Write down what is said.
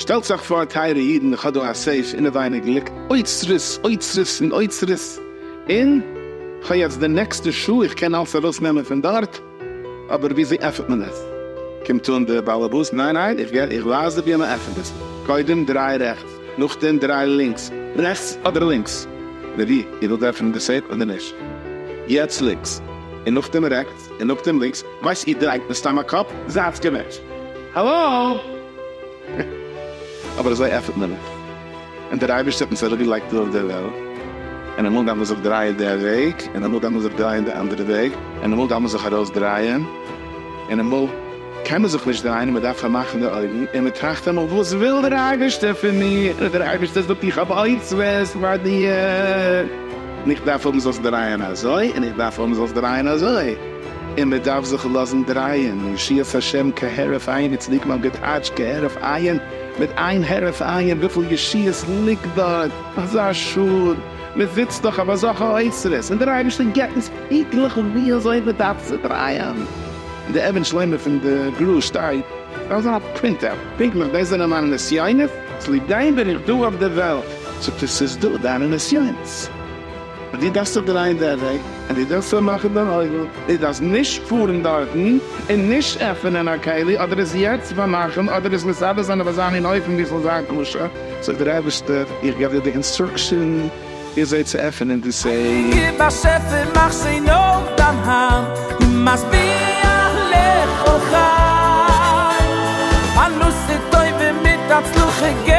שטעלט זיך פאר טייערע אידן איך האב דא א safe אינעווייניג ליגט אוצרות אוצרות און אוצרות און כ'האב יעצט די נעקסטע שעה איך קען אלס ארויס נעמען פון דארט אבער וויאזוי עפענט מען עס? קומט אן די באלעבאס ניין ניין איך גיי איך ווייז דיר ווי מען עפענט עס קודם דריי רעכטס נאכדעם דריי לינקס רעכטס אדער לינקס רבי איר ווילט עפענען די safe אדער נישט יעצט לינקס און נאכדעם רעכטס און נאכדעם לינקס ווייסט איר דרייט מיר סתם א קאפ זייטס געוועטשט האלא. אבער אזוי עפענט מען עס, און דער אייבערשטער האט אונז אראפגעלייגט דא אויף דער וועלט, און אמאל דארף מען זיך דרייען דער וועג, און אמאל דארף מען זיך דרייען די אנדערע וועג, און אמאל דארף מען זיך ארויסדרייען, און אמאל קען מען זיך נישט דרייען און מען דארף פארמאכן די אויגן, און מען טראכט אמאל וואס וויל דער אייבערשטער פון מיר, און דער אייבערשטער זאגט איך האב אוצרות פאר דיר, און איך דארף האבן זאלסט דרייען אזוי, און איך דארף האבן זאלסט דרייען אזוי. און מען דארף זיך לאזן דרייען, ישועת השם כהרף עין, ווי צדיקים האבן געטייטשט כהרף עין, מיט איין הרף עין וויפיל ישועות ליגט דארט, אזא שאד, מען זיצט דאך אויף אזעלכע אוצרות, און דער אייבערשטער געבט אונז פונקטליך ווי אזוי מען דארף צו דרייען. אין די אבן שלמה פון די גרא שטייט, דארף זיין א print out, פונקטליך דאס זענען מיינע נסיונות, צוליב דעם בין איך דא אויף דער וועלט, זאגט ער ס'איז דא דיינע נסיונות. און דו דארפסט זיך דרייען דער וועג, און דו דארפסט פארמאכן דיין אויגן, דו דארפסט נישט פארן דארטן, און נישט עפענען א כלי, אדער עס יעצט פארמאכן, אדער עס מסדר זיין אויף אזא מין אופן ווי עס זאל זיין כשר. זאגט דער אייבערשטער, איך געב דיר די instruction וויאזוי צו עפענען די safe. הייליגער באשעפער מאך שוין אויף דיין האנט און משביע לכל חי פרנסה טובה מיט הצלחה.